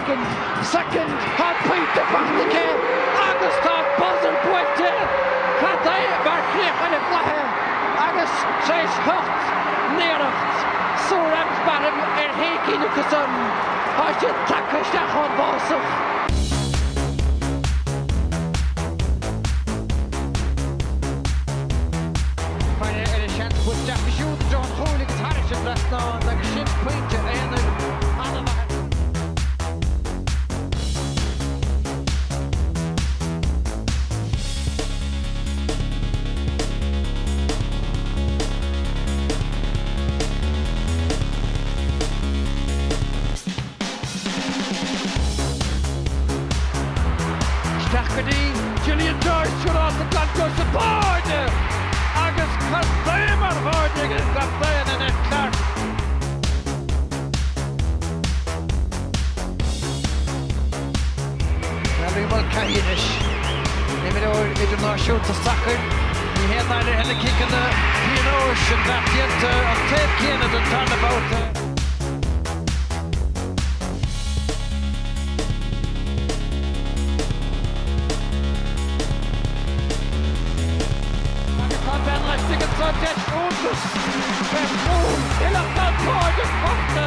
Second, Second, tá an pointe faighte aici agus tá an buzzer buailte! Cad é mar chríoch ar an gcluiche agus tar éis 8 n-iarracht sula raibh ar shé cinn acusan, tá siad tagtha isteach ón bhfásach. Faire ar an seans buailte isteach siúd i dtreo an chúil agus thairis an trasnán agus sin pointe aonair an-mhaith. Isteach go dtí Gillian Joyce, siúráilte glan sa báide agus cad é mar bháide ag an gcaptaen Annette Clarke. Valerie Mulcahy anois, imreoir idirnáisiúnta sacair, ní haon náire uirthi na ciceanna pionóis, an beart déanta an taobh céanna don tarna babhta. Agus tá bean laistigh anseo, deis iontach ar chúl, ach tá an báide faighte.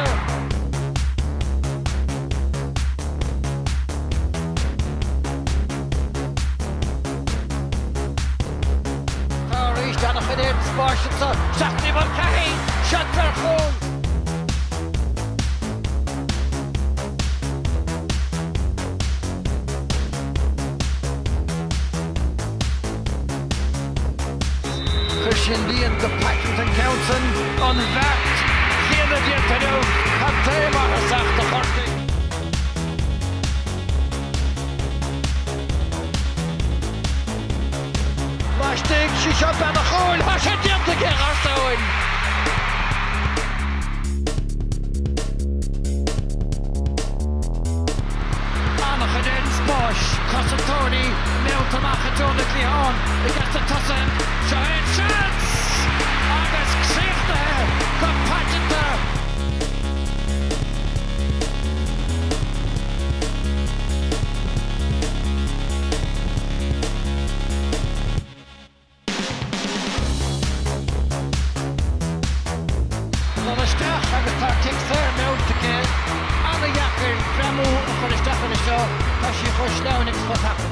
Tá arís an-chuid spáis anseo, isteach go dtí Mulcahy, seans ar chúl. Chuir sin líon go paiteanta an ceann san, an bheart chéanna déanta inniu, cad é mar thosach do Chorcaigh. Laistigh, sí seo bean an chúil, tá sé déanta aici, a gharsúin! An-chuid ar an spáis, cosantóirí meallta amach i dtreo na gcliathán i gceart na tosaithe. Seo é an seans! Agus críochnaithe go paiteanta! Dul isteach agus tá cic saor meallta aici. Ana-dheacair greamú a chur isteach uirthi seo, tá sí chomh sleamhain agus chomh tapa.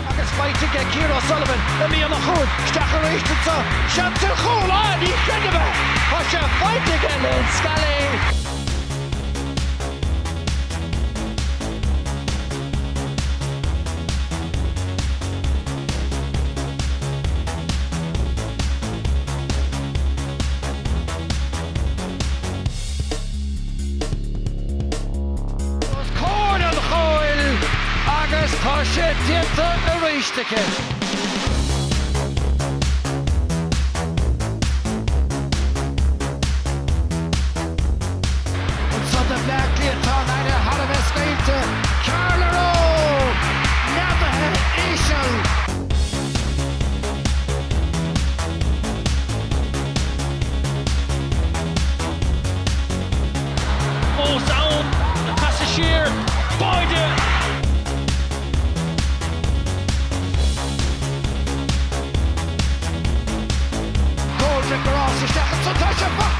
Agus faighte aige Ciara O'Sullivan i mí an chúil, isteach arís anseo, seans ar chúl, ah ní chreidim é! Tá sé faighte aige Lynn Scally! Os comhair an chúil agus tá sé déanta arís aici. Anso do Bhleá Cliath tá an aire thar a bheith scaoilte, Carla Rowe! Neadaithe íseal! Fós ann, ag casadh siar, báide! Goldrick ar ais isteach ansan, tá sé faighte!